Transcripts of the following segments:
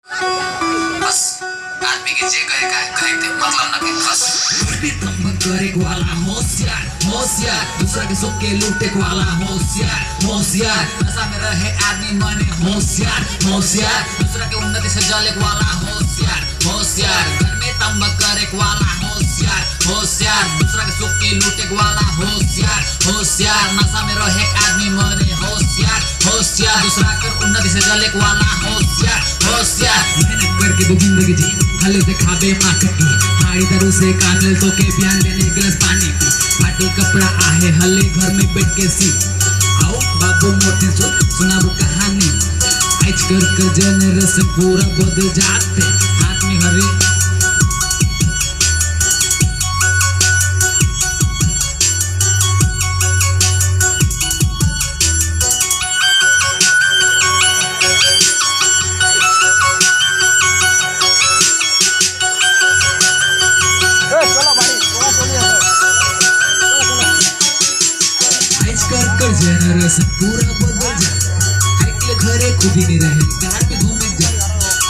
बस आदमी के जे कहे कहे कहे ते मतलब ना के बस। करे वाला होशियार होशियार, दूसरा के सुख के लूटे वाला होशियार होशियार, नशा में रहे आदमी मने होशियार होशियार, दूसरा के उन्नति से जले वाला होशियार होशियार, घर में तंबक करे वाला होशियार होशियार, दूसरा के सुख के लूटे वाला होशियार होशियार, नशा में रहे आदमी मने होशियार होशियार, दूसरा कर उन्नति से जले वाला होशियार होशियार। मेहनत करके दो जिंदगी जी हले दिखावे माँ की हाड़ी दारू से कानल तो के बयान लेने गिलास पानी की फाटल कपड़ा आहे हले घर में बैठ के सी आओ बाबू मोटे सो सुनाबो कहानी। आजकल का जनरेशन पूरा बदल जाते, हाथ में हरी आजकल का जनरेशन पूरा बदल जा, आजकल घरे खुद ही नहीं रहे कार में घूमे जा,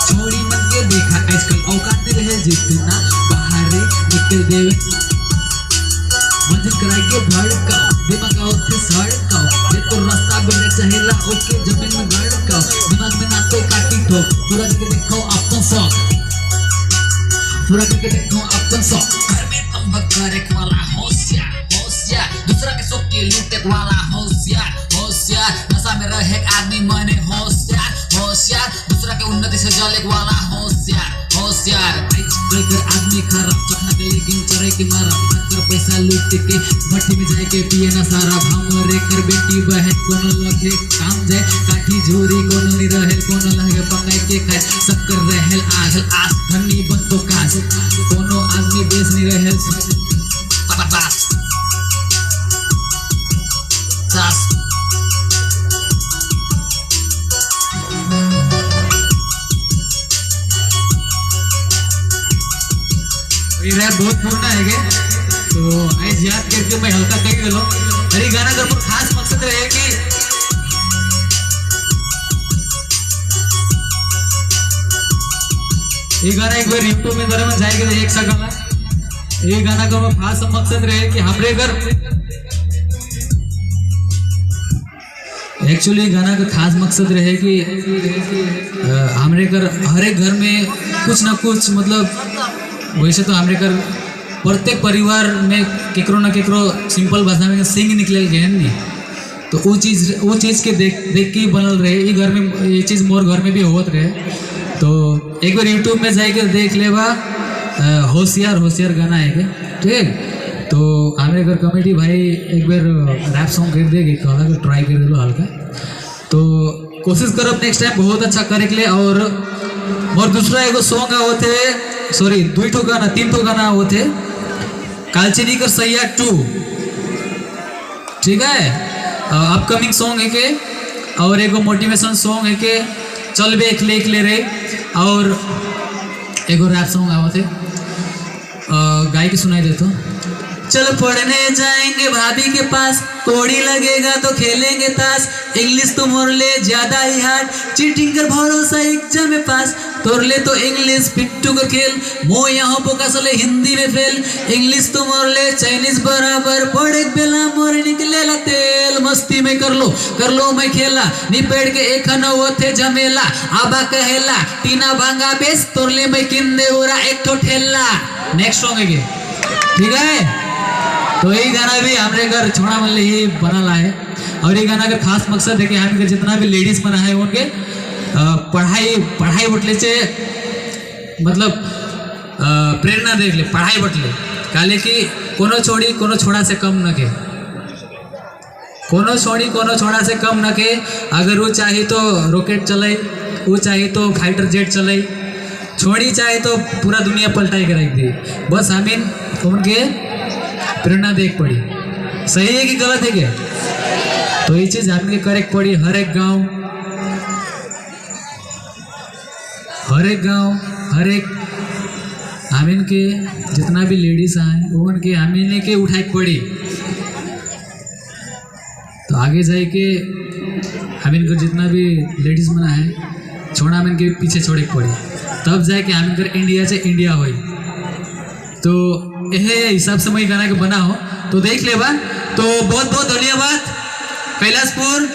छोड़ी मन के देखा आजकल औकात नहीं रहे जितना बाहर निकल देवे मंजिल कराई के भड़काओ दिमाग आओ सड़काओ जे तो रास्ता बिगड़ चाहेला ओके जमीन में गड़काओ दिमाग में ना तो काटी ठोक पूरा करके देखो अपन शौक, पूरा करके देखो अपन शौक। घर में तंबक करे वाला होशियार होशियार, दूसरा के सुख के लूटे वाला होशियार होशियार, नशा में रहे आदमी मने होशियार होशियार, दूसरा के उन्नति से जले वाला होशियार होशियार। आजकल कर आदमी खराब चखना के लेकिन चढ़े के मारा कर पैसा लूट के भट्टी में जाए के पिए ना सारा हमरे कर बेटी बहन कोनो लगे काम जाए काठी झोरी कोनो नहीं रहे कोनो लगे पकाए के खाए सब कर रहल आगल आस धनी बन तो कास कोनो आदमी देश नहीं रहे बास सास। ये रैप बहुत पुराना है के तो आज याद करके मैं हल्का कह गलो। अरे गाना कर खास मकसद रहे कि ये गाना एक बार यूट्यूब में जरा जाएगा तो एक सकला। ये गाना का खास मकसद रहे कि हमरे घर एक्चुअली गाना का खास मकसद रहे कि हमरे घर हर एक घर में कुछ ना कुछ मतलब वैसे तो हमरे घर प्रत्येक परिवार में केकरो ना केकरो सिंपल भाषा में सिंग निकले गए नहीं तो वो चीज़ के देख देख के ही बनल रहे। ये घर में ये चीज़ मोर घर में भी होत रहे तो एक बार यूट्यूब में जाके देख लेबा होशियार होशियार गाना है के ठीक। तो हमारे घर कमेटी भाई एक बार रैप सॉन्ग कर देगी कहला ट्राई कर दिलो हल्का तो कोशिश करब नेक्स्ट टाइम बहुत अच्छा करे के लिए। और दूसरा एगो सॉन्ग होते सॉरी दुई ठो गाना तीन ठो गाना होते कालचिनी कर सैया 2 ठीक है अपकमिंग सॉन्ग है के और एगो मोटिवेशन सॉन्ग है के चल बे एक ले रे और एगो रैप सॉन्ग आवते गाय के सुनाई देतो। चल पढ़ने जाएंगे भाभी के पास कोड़ी लगेगा तो खेलेंगे ताश इंग्लिश तो मोर ले ज्यादा ही हार्ड चीटिंग कर भरोसा एग्जाम में पास तोर ले तो इंग्लिश पिट्टू कर खेल मो यहाँ बोका सले हिंदी में फेल इंग्लिश तो मोर ले चाइनीज बराबर पढ़े बेला मोर निकले ला तेल मस्ती में कर लो मैं खेला निपेड़ के एक होते झमेला आबा कहेला टीना भांगा बेस तोर ले मैं किन दे उरा एक ठो ठेला। नेक्स्ट सॉन्ग है ठीक है। तो यही गाना भी हमारे घर छोड़ा मन ले ही बनल है और ये गाना का खास मकसद है कि हम घर जितना भी लेडीज बना है उनके पढ़ाई पढ़ाई बटले से मतलब प्रेरणा देख ले पढ़ाई बटले काले कि कोनो छोड़ी कोनो छोड़ा से कम न के कोनो छोड़ी कोनो छोड़ा से कम न के अगर वो चाहे तो रॉकेट चले वो चाहे तो फाइटर जेट चले छोड़ी चाहे तो पूरा दुनिया पलटाई के रख दी बस हमें उनके प्रेरणा देख पड़ी। सही है कि गलत है क्या? तो ये चीज़ आदमी के करेक्ट पड़ी। हर एक गांव हर एक आमीन के जितना भी लेडीज आए वो उनके आमीन के उठाए पड़ी तो आगे जाए के आमीन को जितना भी लेडीज मना है छोड़ा मन के पीछे छोड़े के पड़ी, तब जाए कि हम कर इंडिया से इंडिया होई। तो यह हिसाब से मैं गाना के बना हो तो देख लेबा। तो बहुत बहुत धन्यवाद कैलाशपुर,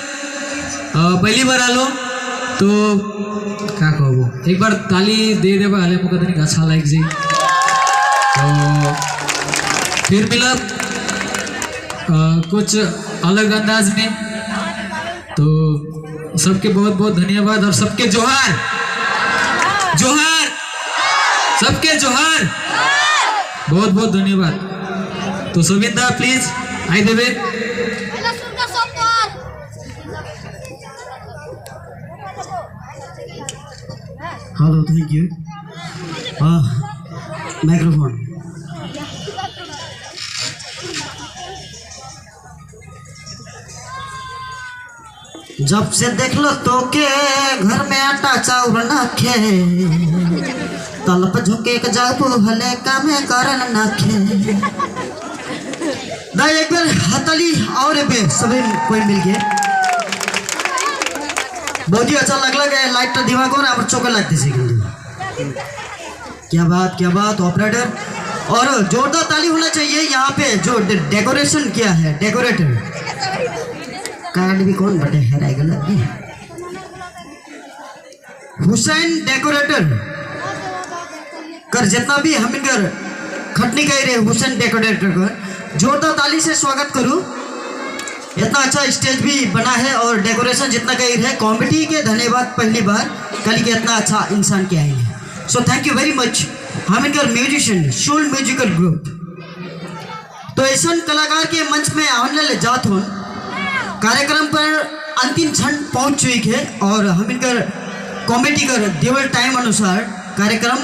पहली बार आलो तो का कहबो, एक बार ताली दे देबा हाले मोका तनिक अच्छा लाग जी। तो फिर मिलब कुछ अलग अंदाज में। तो सबके बहुत बहुत धन्यवाद और सबके जोहार जोहार, सबके जोहार, बहुत बहुत धन्यवाद। तो सुविंदा प्लीज I देवे। Hello, thank you. Microphone. जब से देख लो तो के घर में आटा चावल नखे, तलप झुके के जाबू हले कामे करन नखे। दा एक बार हतली और बे सभी कोई मिल गए, बहुत ही अच्छा लगला गया। लाइट तो दिमाग और আমার চোখে লাগতেছে কিন্তু। क्या बात, क्या बात ऑपरेटर। और जोरदार ताली होना चाहिए यहाँ पे जो डेकोरेशन किया है डेकोरेटर। कार्ड भी कौन बटे है हुसैन डेकोरेटर कर, जितना भी हम इनकर खटनी कर रहे हुसैन डेकोरेटर कर, जोरदार ताली से स्वागत करूँ। इतना अच्छा स्टेज भी बना है और डेकोरेशन जितना कही है कॉमेडी के धन्यवाद। पहली बार कल के इतना अच्छा इंसान के आएंगे, so thank you very much. हम इनकर म्यूजिशियन शोल म्यूजिकल ग्रुप, तो ऐसा कलाकार के मंच में आने ले जात हो। कार्यक्रम पर अंतिम क्षण पहुंच चुकी है और हम इनकर कॉमेडी कर देवल टाइम अनुसार कार्यक्रम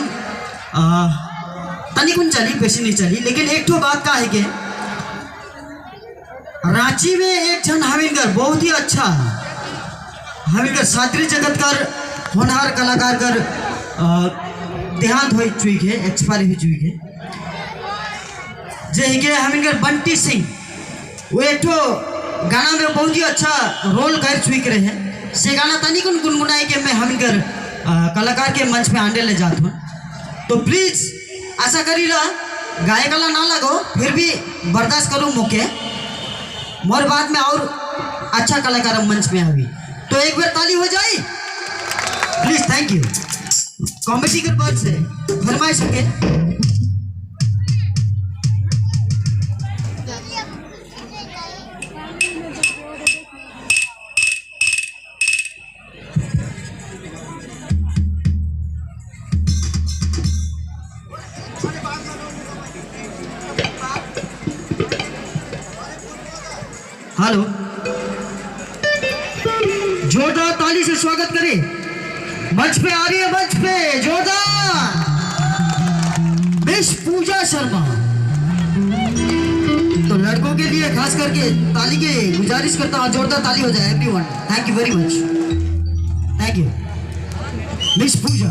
तनिकुन चली, बेसी नहीं चली। लेकिन एक तो बात का है कि रांची में एक क्षण हम इनकर बहुत ही अच्छा हम इनकर शास्त्रीय जगत कर होनहार कलाकार कर देहांत हो चुकी है, एक्सपायरी हो चुकी है। जे के हम इनकर बंटी सिंह, वो एक तो गाना में बहुत ही अच्छा रोल कर चुके रहे हैं। से गाना तनिकुन गुनगुनाए के मैं हम इनकर कलाकार के मंच पे आने ले जाता हूँ। तो प्लीज़ आशा करी रहा गायकला ना लगो, फिर भी बर्दाश्त करूँ मौके मोर बाद में और अच्छा कलाकार मंच में आवी। तो एक बार ताली हो जाए प्लीज, thank you. Comedy के बाद से फरमाइश सके। हेलो, जोरदार ताली से स्वागत करें। मंच पे आ रही है, मंच पे जोरदार मिस पूजा शर्मा। तो लड़कों के लिए खास करके ताली के गुजारिश करता हूँ, जोरदार ताली हो जाए everyone. Thank you very much, thank you miss Pooja.